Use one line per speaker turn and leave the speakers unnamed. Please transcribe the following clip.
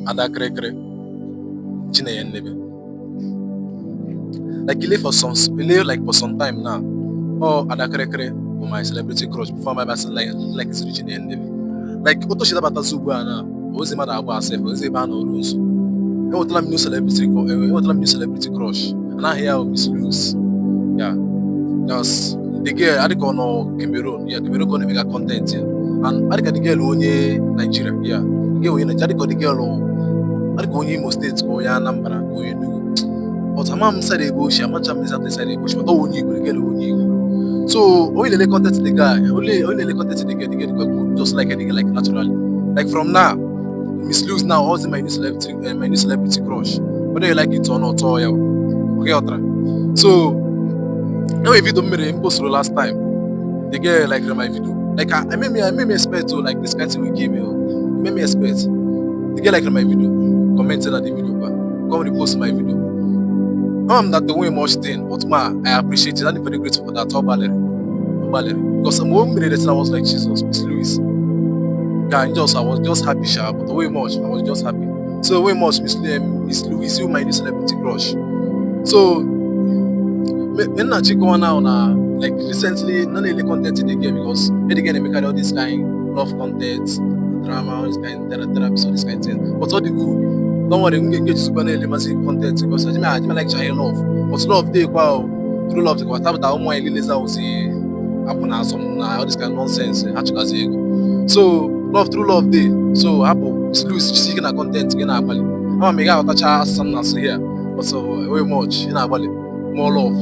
Ada Kịrịkịrị, Chinenye Nnebe. Like ile for some ile, like for some time now, ọ Ada Kịrịkịrị bụ my celebrity crush before my person like siri Chinenye Nnebe. Like otu si dabatazi ugbu a na ozi mmadụ agba asef ozi ebe a nọ ruo nso, enwetala m new celebrity crush. Anaghị ya Miss Louis. Yeah, just the girl adịka ọ nọ Cameroon. Yeah, Cameroon ka ọ na-emega content ya, and adịka the girl onye Nigeria. Yeah, the girl onye Nigeria, adịka the girl adịka onye Imo State, ka onye Anambra, ka onye Enugu, but ama m side ebe oshi, amacha m exactly side ebe oshi, but ọ onye Igbo, the girl onye Igbo. So onye na-ele content the guy, onye na-ele content the girl dịkwa good. Just like the girl, like naturally, like from now, Miss Louis now also my new celebrity crush, whether you like it or not. Ọ ya okay ọtara. So enwere video m mere, m posturu last time. The girl like my video. Like I made me expect to like this kind thing will give me, oh. It made me expect. The girl like my video, commented on the video, but come repost my video. I'm that the way much thing, but ma, I appreciate it. I'm very grateful for that. Ọ gbalịrị, ọ gbalịrị, because mgbe o mere the thing, I was like, "Jesus, Miss Louis." Guy, just I was just happy sha, but way much I was just happy. So way much, Miss Louis, you my new celebrity crush. So me na chikwa now na like recently na na-ele content the girl, because the girl na-emekarị all this kind love content, drama, all this kind therapy, all this kind thing. But all the good, don't worry, m ga-ejizikwa na-ele mazi content, because ajima like chahe love, but love dey kwa o, true love dịkwa tabata. Ụmụ nwaanyị niile za ozi apụ na asọm na all this kind nonsense, ha chọgazi ego. So love, true love dey. So hapụ Miss Louis, jisi ike na content gị, na-agbalị. Ama m ị ga-aghọtacha asụsụ m na-asụ here, but so way much ị na-agbalị. More love.